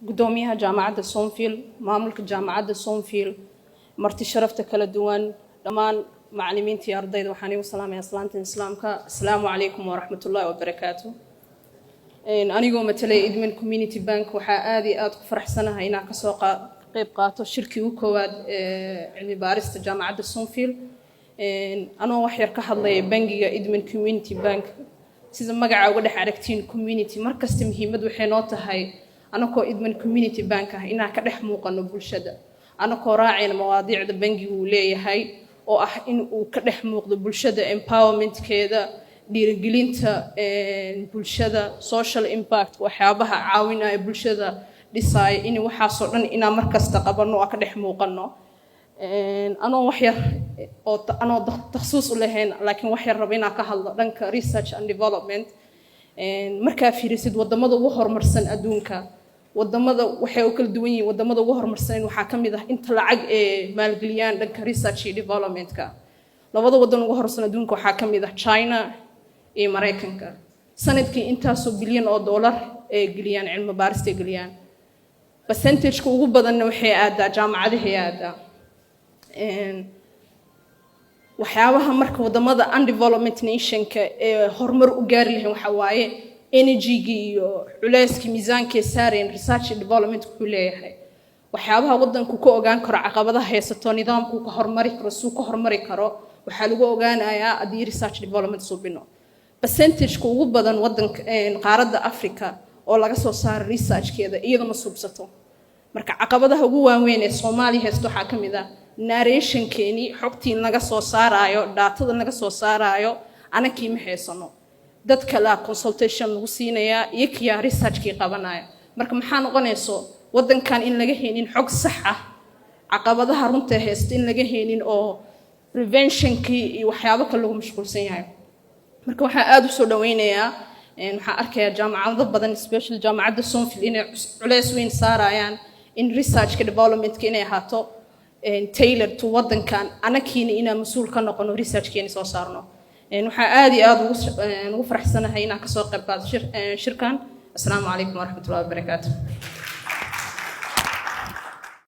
Guddoomiyaha Jaamacadda Somfield, maamulka Jaamacadda Somfield, marti sharafta kala duwan, dhammaan macalimiinta iyo ardayda, waxaan igu salaamaya salaanta Islaamka. Asalaamu calaykum waraxmatullaahi wabarakaatu. Anigoo matalay Idman Community Bank, waxaa aada iyo aada ku faraxsanahay inaan kasoo qeyb qaato shirkii ugu koowaad ee cilmi baarista Jaamacadda Somfield. Anoo wax yar ka hadlaya bangiga Idman Community Bank, sida magaca uga dhex aragtiin, community markasta muhiimad waxay noo tahay anakoo Idman Community Bank ah inaan ka dhex muuqano bulshada, anakoo raacayna mawaadiicda bangigu uu leeyahay oo ah in uu ka dhex muuqdo bulshada, empowermentkeeda, dhiirigelinta bulshada, social impact, waxyaabaha caawinaya bulshada, dhisaaya, in waxaasoo dhan inaan markasta qabano oo ka dhex muuqano. Anoo wax yar oo anoo takhasuus u lahayn, laakiin wax yar raba inaan ka hadlo dhanka research and development. Markaa fiirisid wadamada ugu horumarsan adduunka, wadamada waxay u kala duwan yihiin. Wadamada ugu horumarsan waxaa ka mid ah inta lacag ee maalgeliyaan dhanka research iyo developmentka. Labada wadan ugu horumarsan adduunka waxaa ka mid ah China iyo Maraykanka. Sanadkii intaasoo bilyan oo dollar ee geliyaan cilmi baarista geliyaan, percentageka ugu badanna waxay aadaa jaamacadahay aadaa. Waxyaabaha marka wadamada undevelopment nationka ee horumar u gaari lahayn waxaa waaye energygii iyo culeyskii miisaankay saareen research and development. Wuxuu leeyahay waxyaabaha wadanku ka ogaan karo caqabadaha haysato, nidaamku ka hormari karo, suu ka hormari karo, waxaa lagu ogaanayaa haddii research development suubino. Percentageka ugu badan wadanka qaaradda Africa oo laga soo saaro researchkeeda iyada ma suubsato. Marka caqabadaha ugu waaweyn ee Soomaaliya haysto waxaa ka mid ah narrationkeeni, xogtii laga soo saaraayo, datada laga soo saaraayo, anakii ma haysano. Dad kalea consultation lagu siinayaa iyo kiyaa researchkii qabanaya. Marka maxaa noqonayso waddankan in laga haynin xog sax ah, caqabadaha runta haysta in laga haynin, oo preventionkii iyo waxyaabo kale lagu mashquulsan yahay. Marka waxaa aada u soo dhaweynayaa, waxaan arkayaa jaamacado badan, especially Jaamacadda Somfield, inay culeys weyn saarayaan in researchka developmentka inay ahaato tailored to waddankan, anakiina inaan mas-uul ka noqono researchkeeni soo saarno. Waxaa aada iyo aada ugu faraxsanahay inaan kasoo qayb qaato shirkan. Asalaamu calaykum waraxmatullahi wabarakaatu.